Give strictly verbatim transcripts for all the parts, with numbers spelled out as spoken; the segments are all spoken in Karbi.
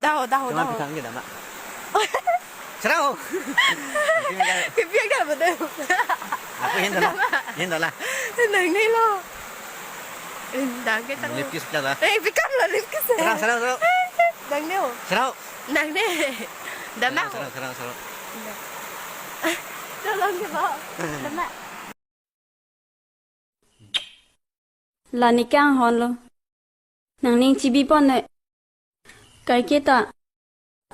Daho, daho, Cuma daho. Pisang ke dama. Serau. Kebiak dah betul. Aku yang dalam. Yang dalam. Nangnelo. Dang ke tang. Lip kiss kala. Eh, bikan lo lip kiss. Serau, serau, serau. Nangneo. Serau. Nangne. Dama. Serau, serau, serau. Tolong ke, Pak. Dama. La ne kanghon lo. Nangning chibi pon noi. Kaike ta.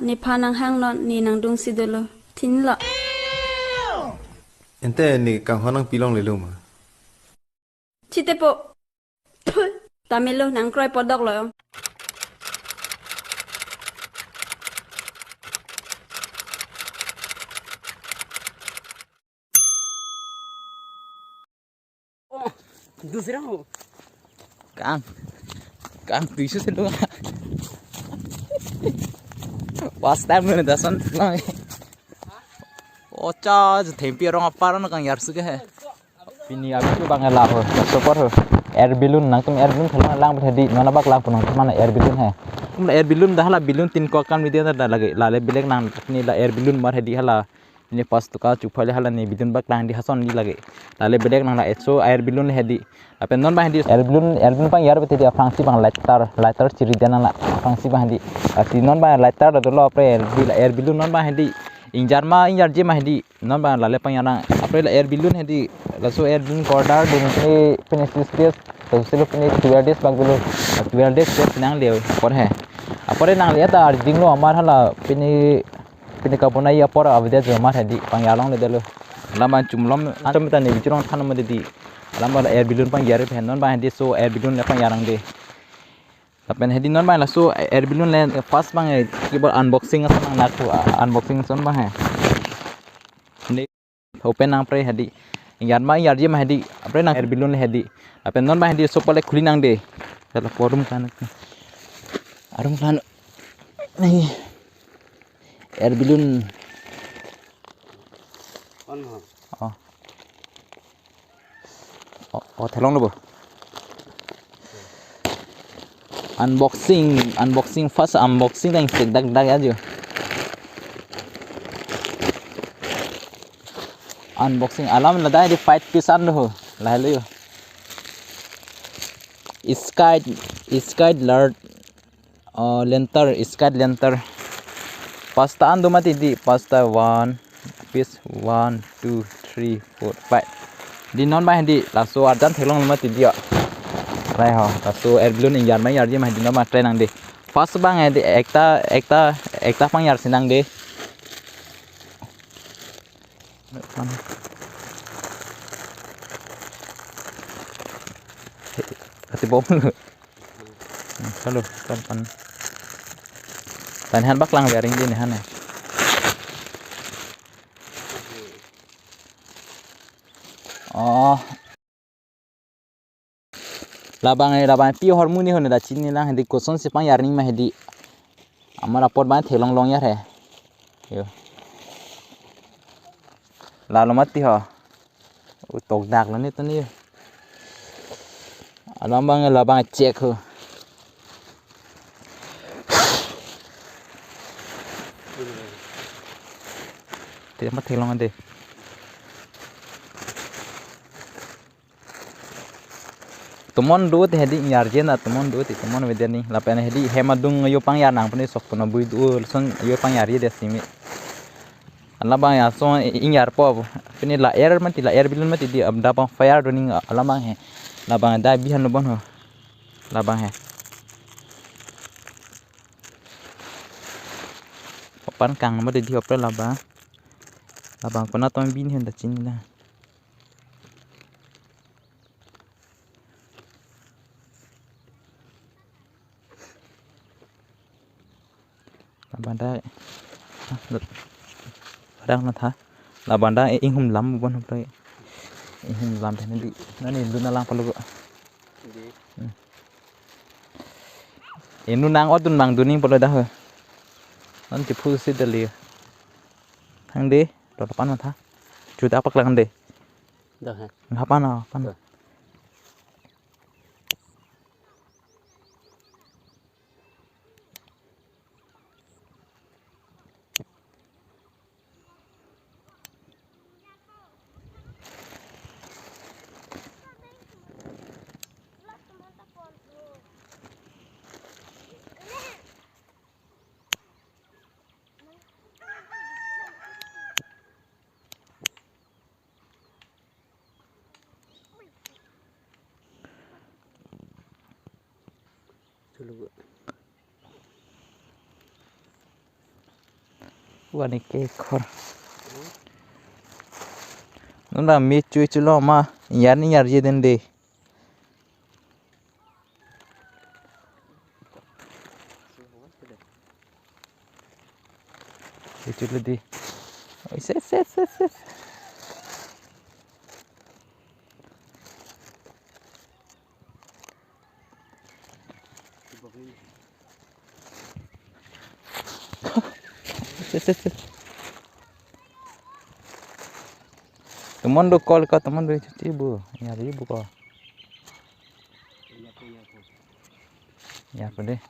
Nephan nanghang non ne nangdungsi dolo. Thinlo. Ante ne kanghon nangpi longlelo ma? Chitepo. Tame lo nangkroi podok lo. Oh, दूसरा हो। Kang. Kang, tuisu selo. First time mene dason lang. Ocha, je thempi arong apar na kang yarsu ke he. Pini abis bang la ho, super ho. Air balloon nangtum air balloon thalang lang bel hedi, non abak lang punang teman air balloon he. Kum la air balloon dah la balloon tin kok kan video dah lagi. Lale belek nang ni la air balloon mar hedi hala. Ini pas tuka chuphali hala ni balloon bak lang di hason di lagi. Lale belek nang la eso air balloon hedi. Lapen non bang hedi air balloon, air balloon bang yar bete di aphrangsi bang lighter, lighter chiri dia nang la aphrangsi bang hedi. Ati non bang lighter dolo apre air balloon, air balloon non bang hedi. Ingjar ma ingjardji ma hedi. Non bang lale pang yarang. Apre la air balloon hedi. Laso air balloon ko-order dun pini, pini sis piece. Laso selo pini twelve days bak dolo. Twelve days ke nangle apor he. Apor nangle ta arjing lo amar hala pini, pini kabonai apor avedet jo amar hedi pang yar longledetlo. Lam bang chumlom atum ta ne bijurong than ma dedi. Lam bang air balloon pang yar he non bang hedi so air balloon le pang yarang de. Lapen hedi non bang laso air balloon le first bang keyboard unboxing ason nang nak unboxing ason bang he. Hedi open nang pre hedi. Ingjar ma ingjardji ma hedi. Apre nang air balloon le hedi. Lapen non bang hedi sopo le khuli nang de. Dalam forum kan. Arum kan. Ni. Air balloon. On ho. Oh. Oh, oh, thelong lo bo. Unboxing, unboxing first unboxing dang sek dak dak ajo. Unboxing alam ladai di five piece an lo ho. Lahelo yo. Sky, sky lark. Oh, lantern, sky lantern. Pasta an do mati di, pasta one, piece one, two, three, four, five. Di non bang hedi, laso arjan theklong mati di ya. Rai ho, laso air balloon ingjar ma ingjardji ma hedi non bang try nang di. First bang hedi, ekta, ekta, ekta pang yarsi nang di. Ati bom. Halo, tan pan. Tan han bak lang bearing di ne han eh. Oh. Labang eh, labang pi hormu ni hone da chini lang hedi kosonsi pang yarning ma hedi. Amar apot bang theklong long yar he. Yo. Lalo mati ho. Utok dak lo ni to ni. Alam bang labang check ho. Tidak mati long ade. Tomon do te hedi yarjen na tomon do te tomon veden ni lapen hedi hem adung yo pang yar nang puni sok puna bui do son yo pang yar ye de simi. Ala bang ya so ingyar po puni la air mati la air balloon mati di abda bang fire do ning ala bang he. La bang da bi han lo bon ho. La bang he. Pan kang mo de di hopre la bang. La bang kona ton bin hen da chin la. Labang ta, ah, lut. Padang na tha. Labang ta, eh, inghum lam bon hum tai. Inghum lam tha nadi. Nani dun alang palo. Di. Hmm. Inu nang odun mang duning palo dah. Nan chiphu si dali. Hang de, to pan ma tha. Chuda paklang de. Dah, ha. Ngapa na, pan. Dah. Wani ke khor. Nunda mi chui chulo ma, yar ni yar je den de. Chui chulo di. Oi, ses, ses, ses, ses. Ses, ses, ses. Teman do call ka, teman do cuci bu. Nyari bu ko. Ya, apa deh?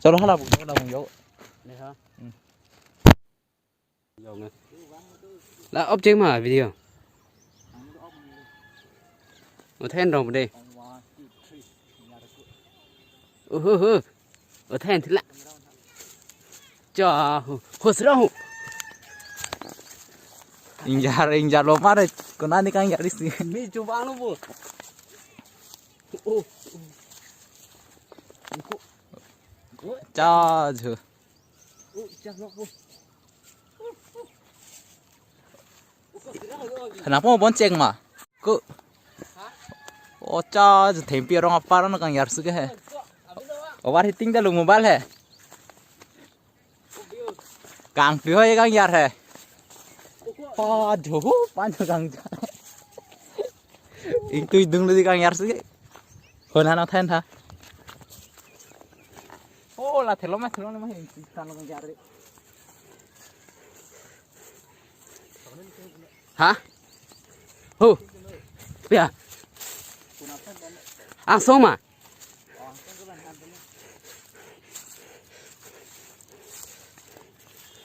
Chalo hala bu, hala bu yo. Nih, ha? Hmm. Yo, nge. La off cheng ma video. Othen rong de. Oho ho. Othen thila. Cha ho. Hos rong ho. Ingjar, ingjar lo mare. Konani kang yaris ni. Mi chubang lo bu. Oh. Cha jo. Oh, chak lo bu. Kenapa mau bonceng ma? Ku. Ocha, je thempi arong apar na kang yar suke he. Overheating ta lo mobile he. Kang tu hoi kang yar he. Pa jo pan jo kang yar. Ingtui dung lo di kang yar suke. Hon hana then tha. Oh, la thelo ma thelo ma hin tan lo kang yar. Ha? Ho. Ya. Angsong ma.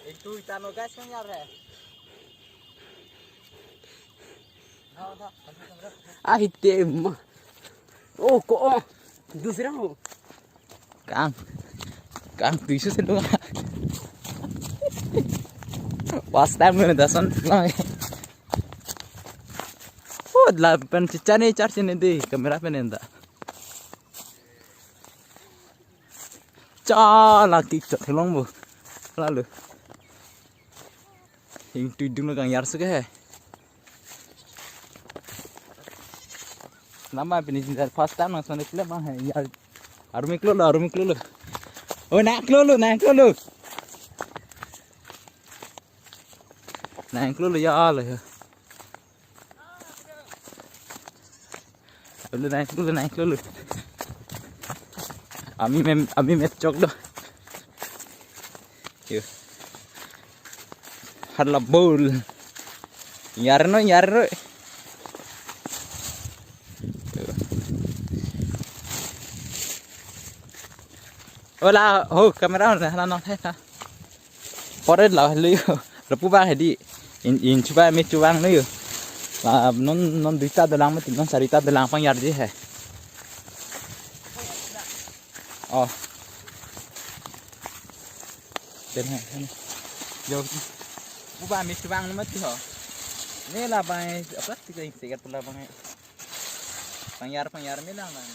Itu itan lo guys kan yar he. Ah, hite ma. Oh, ko, oh. Dusra ho. Kang. Kang, tu isu sendok. Pas time mana dasan. Oh, la pen chichane charge ne de, camera pen enda. Cha la ki chot helong bo. Lalu. Ingtui dung lo kang yar suke he. Nama pini jin first time nang sone kle bang he yar. Army klo lo, army klo lo. Oh, na klo lo, na klo lo. Na klo lo ya lo. Lulu naik, lulu naik, lulu. Ami mem, ami met chok do. Yo. Hala bol. Yar no, yar no. Yo. Hola, ho, camera on, hala no, he, ha. Pore la lu yo. Lapu ba hedi. In, in chuba me chubang lu yo. La non, non duita dolang mati, non sarita dolang pang yar di he. Oh. Den he, den he. Yo. Lapu ba me chubang mati ho. Ne la bang apa tiga sekat pula bang. Pang yar, pang yar me lang lang.